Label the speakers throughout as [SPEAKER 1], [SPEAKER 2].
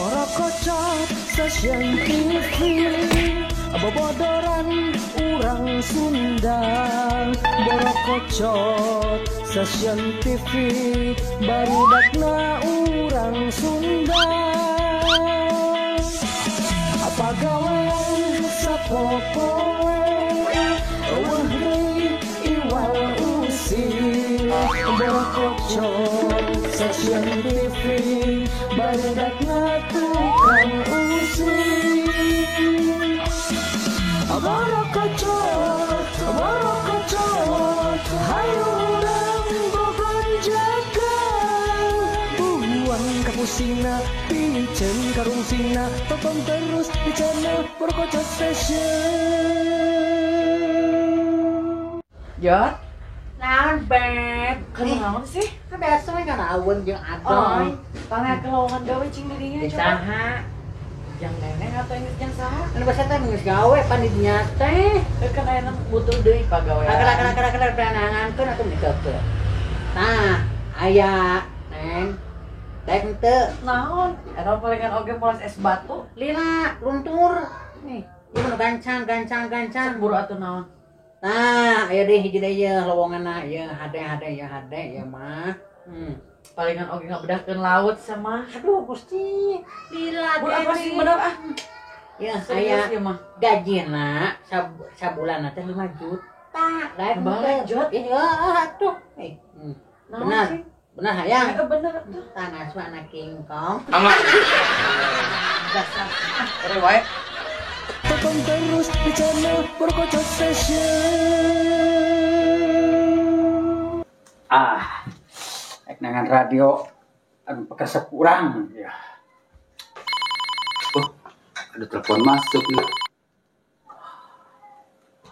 [SPEAKER 1] Borokocot Station TV, bobodoran urang Sunda. Borokocot Station TV, barudakna urang Sunda. Apa gawean sapopoe, eueuh deui iwal usil. Borokocot Station TV, barudakna tukang usil. Borokocot, borokocot, hayu urang bogonjakan. Buang kapusina, piceun karungsina, tonton terus di channel Borokocot Station.
[SPEAKER 2] Jot,
[SPEAKER 3] Naon, Beb?
[SPEAKER 2] Kunaon sih?
[SPEAKER 3] Kan biasa we nganaeun jeung
[SPEAKER 2] Oh,
[SPEAKER 3] Adoy.
[SPEAKER 2] tanya ke lowongan gawe cing dirinya
[SPEAKER 3] Jeung
[SPEAKER 2] coba.
[SPEAKER 3] saha?
[SPEAKER 2] Jang neneng atau yang jang saha?
[SPEAKER 3] Anu basa teh geus gawe pan di dinya teh.
[SPEAKER 2] Kan aya butuh deui pagawean.
[SPEAKER 3] Kala kala kala peranangankeun atuh dikeukeuh. Tah, aya Neng. Daek henteu.
[SPEAKER 2] Naon? Eta palingan oge poles es batu.
[SPEAKER 3] Lila luntur. Nih, ieu mah gancang gancang gancang.
[SPEAKER 2] Sok buru atuh naon?
[SPEAKER 3] Tah, aya deui hiji deui ye lowonganna ieu hade hade ieu hade ieu mah.
[SPEAKER 2] Palingan oge ngabedahkeun laut sama.
[SPEAKER 3] Aduh Gusti, lila
[SPEAKER 2] Buru apa sih bener ah?
[SPEAKER 3] Ya,
[SPEAKER 2] Serius
[SPEAKER 3] aya
[SPEAKER 2] ieu mah.
[SPEAKER 3] Gajina sabulan teh 5 juta. Daek
[SPEAKER 2] Balik,
[SPEAKER 3] henteu.
[SPEAKER 2] Jot.
[SPEAKER 3] Ih, heuh atuh.
[SPEAKER 2] Naon
[SPEAKER 3] Benar.
[SPEAKER 2] sih?
[SPEAKER 3] Benar hayang.
[SPEAKER 2] Bener atuh.
[SPEAKER 3] Tanah suana kingkong.
[SPEAKER 4] Aman.
[SPEAKER 2] Dasar. Ore wae.
[SPEAKER 1] Tonton terus di channel Borokocot Station.
[SPEAKER 5] Ah, rek nangan radio anu pekasep urang ya.
[SPEAKER 4] Oh, ada telepon masuk nih.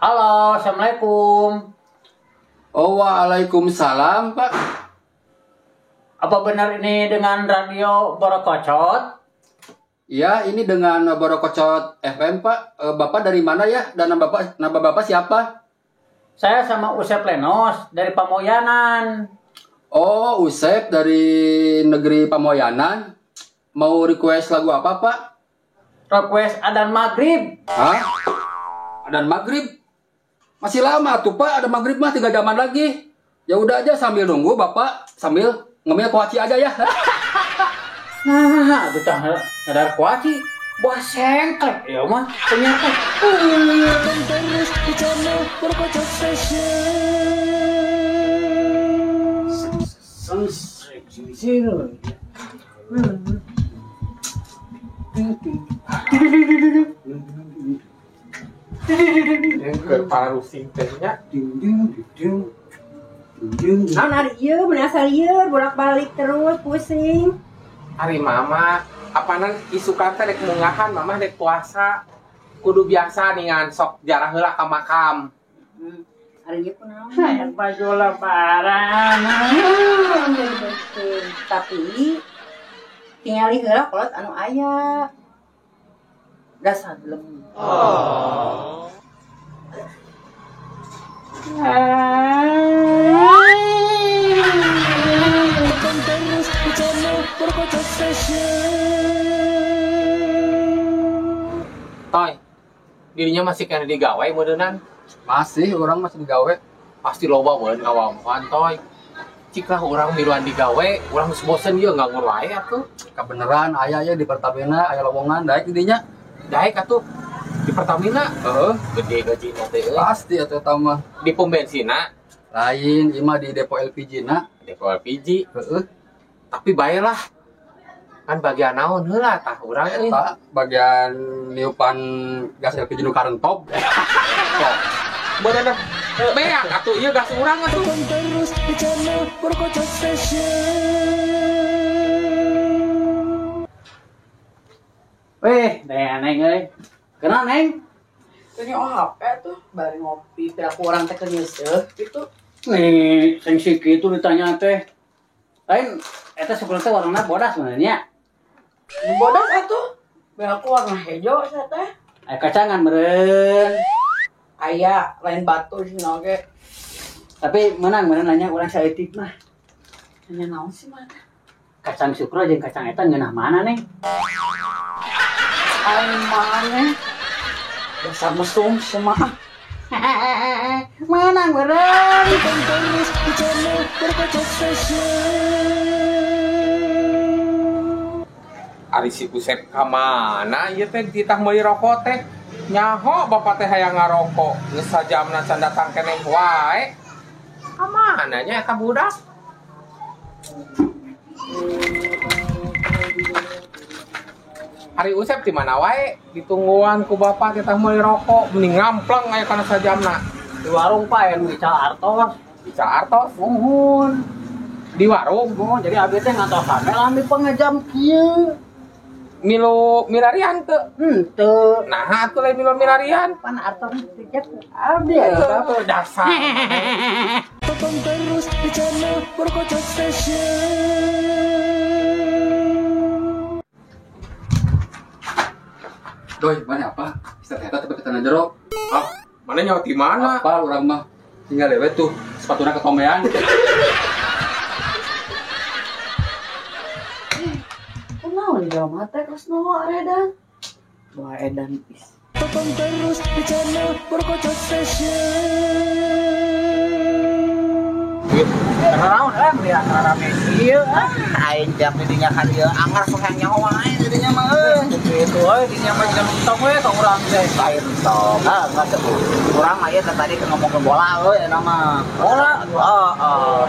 [SPEAKER 5] Halo, assalamualaikum.
[SPEAKER 4] Oh, waalaikumsalam, Pak.
[SPEAKER 5] Apa benar ini dengan radio Borokocot?
[SPEAKER 4] Ya, ini dengan Borokocot FM, Pak. Bapak dari mana ya? Dan nama Bapak siapa?
[SPEAKER 5] Saya sama Usep Lenos dari Pamoyanan.
[SPEAKER 4] Oh, Usep dari negeri Pamoyanan. Mau request lagu apa, Pak?
[SPEAKER 5] Request adan maghrib.
[SPEAKER 4] Hah? Adan maghrib? Masih lama tuh, Pak. Ada maghrib mah 3 jaman lagi. Ya udah aja sambil nunggu Bapak sambil ngemil kuaci aja ya.
[SPEAKER 5] Nah, atuh tah ngadar kuaci. Buah sengklek ya mah ternyata.
[SPEAKER 1] Tonton terus di channel Borokocot Station.
[SPEAKER 6] Parusing teh nya.
[SPEAKER 7] Naon ari ieu mun asa lieur bolak-balik terus pusing.
[SPEAKER 6] Ari mama, apanan isukan teh rek munggahan, mama rek puasa. Kudu biasa ningan sok jarah heula ka makam.
[SPEAKER 7] Ari ieu kunaon?
[SPEAKER 5] Hayang baju lebaran.
[SPEAKER 7] Tapi tingali heula kolot anu aya. Dasar belum.
[SPEAKER 1] Tonton terus di channel Borokocot Station.
[SPEAKER 6] Toy, dirinya masih kena digawe meureunnan.
[SPEAKER 4] Masih, orang masih digawe.
[SPEAKER 6] Pasti loba meureun ngawampuan, Toy. Cik lah urang miluan digawe, urang geus bosen ieu nganggur wae atuh.
[SPEAKER 4] Kebeneran aya ya di Pertamina, aya lowongan daek didinya.
[SPEAKER 6] Daek atuh di Pertamina.
[SPEAKER 4] Heeh,
[SPEAKER 6] Gede gajina teh euy.
[SPEAKER 4] Pasti atuh eta mah.
[SPEAKER 6] Di pom bensina,
[SPEAKER 4] Lain ieu mah di depo LPG na.
[SPEAKER 6] Depo LPG.
[SPEAKER 4] Heeh.
[SPEAKER 6] Tapi bae lah. Kan bagian naon heula tah urang euy.
[SPEAKER 4] Eta bagian niupan gas LPG nu karentop.
[SPEAKER 6] Sok. Beuneuh beak atuh ieu gas urang atuh.
[SPEAKER 1] Tonton terus di channel Borokocot Station.
[SPEAKER 5] Weh, deh neng euy. Kenal neng?
[SPEAKER 2] Tanya oh HP tuh bari ngopi teh aku orang teh keur nyeuseuh gitu.
[SPEAKER 5] Nih, sing si kitu ditanya teh. Lain eta syukur teh warna bodas sebenarnya.
[SPEAKER 2] Bodas atuh. Be aku warna hejo saya teh.
[SPEAKER 5] Aya kacangan meureun.
[SPEAKER 2] Aya lain batu sih oge.
[SPEAKER 5] Tapi menang meureun nanya urang saeutik mah.
[SPEAKER 2] Nanya naon sih mana?
[SPEAKER 5] Kacang sukro jeung kacang eta ngeunah mana neng?
[SPEAKER 2] Aing maneh. Dasar mesum semaah.
[SPEAKER 3] Menang bareng.
[SPEAKER 1] Tonton terus di channel Borokocot Station.
[SPEAKER 6] Ari si Usep ka mana ieu teh ditah meuli rokok teh. Nyaho bapak teh hayang ngarokok, geus sajamna can datang keneh wae. Ka mana nya eta budak? Ari Usep di mana wae ditungguan ku bapak teh meuli rokok, mending ngampleng aya kana sajamna.
[SPEAKER 5] Di warung Pak aya nu ical artos.
[SPEAKER 6] Ical artos?
[SPEAKER 5] Muhun.
[SPEAKER 6] Di warung.
[SPEAKER 5] Muhun, jadi abdi teh ngantosan we lami pangejam kieu.
[SPEAKER 6] Milu milarian teu?
[SPEAKER 5] Henteu.
[SPEAKER 6] Nah, atuh lain milu milarian.
[SPEAKER 3] Pan artos teh abdi atuh.
[SPEAKER 6] Dasar.
[SPEAKER 1] Tonton terus di channel Borokocot Station.
[SPEAKER 4] Doi, mana apa? Istirahat eta tapi ketana jero.
[SPEAKER 6] Ah, mana nyawa di mana?
[SPEAKER 4] Apa urang mah tinggal lewe tuh sepatuna ketombean.
[SPEAKER 2] Kunaon di jauh mata kelas noa edan. Wah edan pis.
[SPEAKER 1] Tonton terus di channel Borokocot Station.
[SPEAKER 5] Karena naon dia rame ieu ah.
[SPEAKER 8] Aing tiap didinya kan ieu anggar sok hayang nyaho wae jadinya mah euy.
[SPEAKER 5] Kitu euy dinya mah jam tong we ka urang teh.
[SPEAKER 8] Lain tong. Ah, enggak teu. Urang mah ieu teh tadi keur ngomongkeun bola euy eta mah.
[SPEAKER 5] Bola?
[SPEAKER 8] Heeh.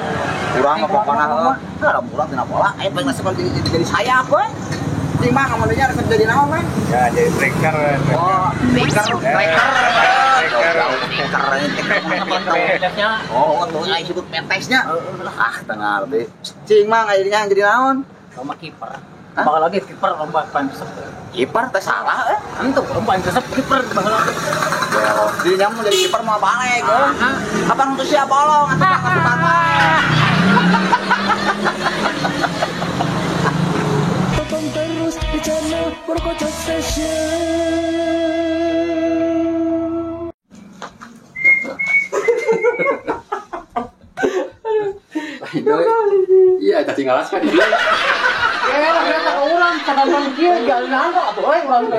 [SPEAKER 8] Urang mah pokona heuh. Heuh, urang tina bola aing paling resep jadi sayap euy. Cing mah kamu nya resep jadi naon mah?
[SPEAKER 9] Ya jadi striker.
[SPEAKER 8] Oh, striker, striker. Striker. Oh, tuh aing sebut petesnya. Ah, tengah lebih. Cing mah akhirnya jadi naon?
[SPEAKER 5] Sama kiper. Bakal lagi kiper lomba paling resep.
[SPEAKER 8] Kiper teh salah eh.
[SPEAKER 5] Entu lomba paling resep kiper bakal.
[SPEAKER 8] Jadi nyamu jadi kiper mau balik euy. Kapan untuk siap bolong atuh kasukan wae.
[SPEAKER 1] Tonton terus di channel Borokocot Station.
[SPEAKER 4] Iya, cacing alas kan dia.
[SPEAKER 5] Ya, ternyata urang kadang kieu jalan atuh euy urang teh.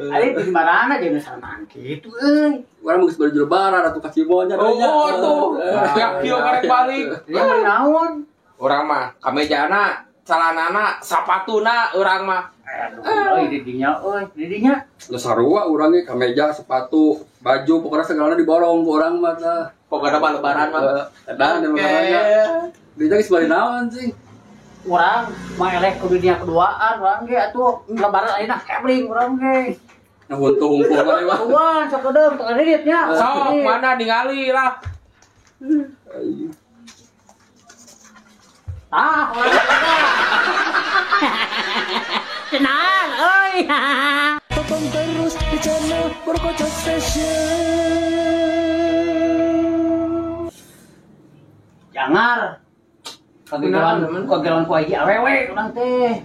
[SPEAKER 5] Ari di mana jeung samaan kitu euy.
[SPEAKER 4] Urang geus baju lebaran atuh ka Cibonya.
[SPEAKER 6] Oh, tuh. Tiap kieu karek balik.
[SPEAKER 5] Ieu mah naon?
[SPEAKER 6] Urang mah kamejana, celanana, sapatuna urang mah.
[SPEAKER 5] Aduh, euy didinya euy, didinya.
[SPEAKER 4] Geus sarua urang ge kameja, sepatu, baju pokoknya segalana diborong ku urang mah tah.
[SPEAKER 6] Pokoknya mah lebaran mah.
[SPEAKER 4] Edan lebarannya. Dinya geus bari naon sih?
[SPEAKER 5] Urang mah eleh ku dunia keduaan urang ge atuh lebaran ayeuna hebring urang ge.
[SPEAKER 4] Nah, huntu hungkul mah mah.
[SPEAKER 5] Uang sakedeung teu kredit nya.
[SPEAKER 6] Sok mana ningali lah.
[SPEAKER 5] Ah, urang
[SPEAKER 3] Tenang euy.
[SPEAKER 1] Tonton terus di channel Borokocot Station.
[SPEAKER 5] Jangar. Kagelan ku aji awewe urang teh.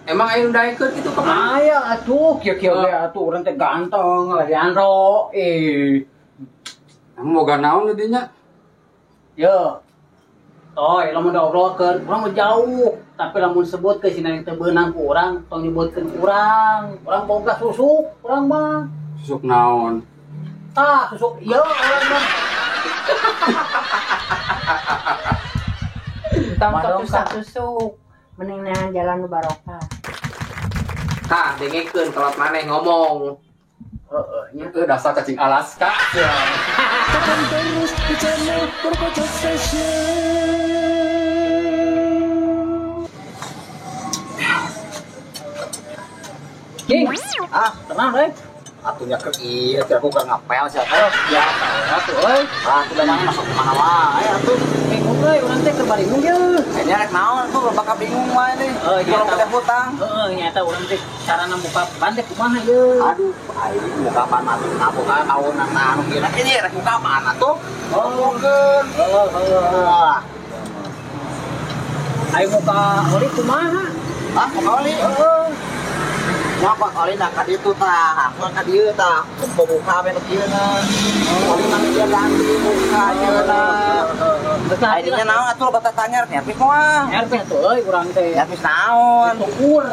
[SPEAKER 6] Emang aing daekeun kitu ka mana?
[SPEAKER 5] Aya atuh kieu-kieu ge atuh urang teh ganteng, Leandro. Eh.
[SPEAKER 4] Emang boga naon dinya?
[SPEAKER 5] Yo. Toy, lamun diobrolkeun, urang mah jauh, tapi lamun sebut ke sina yang teu beunang ku urang, tong nyebutkeun urang. Urang boga susuk, urang mah.
[SPEAKER 4] Susuk naon?
[SPEAKER 5] Tah, susuk ieu urang mah.
[SPEAKER 2] Tong
[SPEAKER 3] sok susuk. Mending neangan jalan nu barokah.
[SPEAKER 6] Tah, dengekeun kalau maneh ngomong.
[SPEAKER 5] Heeh, nya
[SPEAKER 4] dasar cacing Alaska.
[SPEAKER 1] Tonton terus di channel Borokocot Station.
[SPEAKER 5] King, ah, tenang euy.
[SPEAKER 8] Atuh nya keur ieu teh aku keur ngapel sia teh.
[SPEAKER 5] Ya, atuh euy.
[SPEAKER 8] Ah, atuh mana masuk ke mana wae atuh.
[SPEAKER 5] Bingung euy, urang teh keur bingung ye.
[SPEAKER 8] Kayaknya rek naon tuh bakal bingung wae deh.
[SPEAKER 5] Heeh,
[SPEAKER 8] kalau udah hutang.
[SPEAKER 5] Heeh, nyata urang teh carana muka ban teh kumaha ye.
[SPEAKER 8] Aduh, aing muka ban atuh ngabuka kaunan anu kieu. Ini rek muka ban atuh. Ngomongkeun.
[SPEAKER 5] Heeh, heeh. Aing muka oli kumaha?
[SPEAKER 8] Ah, muka oli.
[SPEAKER 5] Heeh.
[SPEAKER 8] Nyokot oli nak ka ditu tah, aku ka dieu tah, buka we nu kieu na. Oli mah dia ganti buka ieu na. Ayeuna naon atuh loba tatanya nyerpis moal.
[SPEAKER 5] Nyerpis atuh euy urang teh.
[SPEAKER 8] Nyerpis naon?
[SPEAKER 5] Ukur.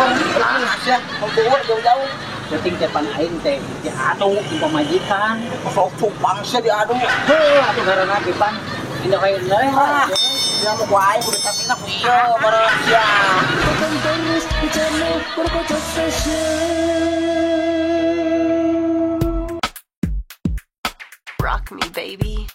[SPEAKER 8] Nah, sia membuat jauh-jauh.
[SPEAKER 5] Penting teh pan aing teh diadu ku pamajikan.
[SPEAKER 8] Sok cupang sia diadu.
[SPEAKER 5] Heuh, atuh karena ge pan indah kayak deui.
[SPEAKER 8] Ah, sia mau ku aing kudu sapina ku sia bareng sia.
[SPEAKER 1] Tonton terus di channel Borokocot Session.
[SPEAKER 9] Rock me, baby.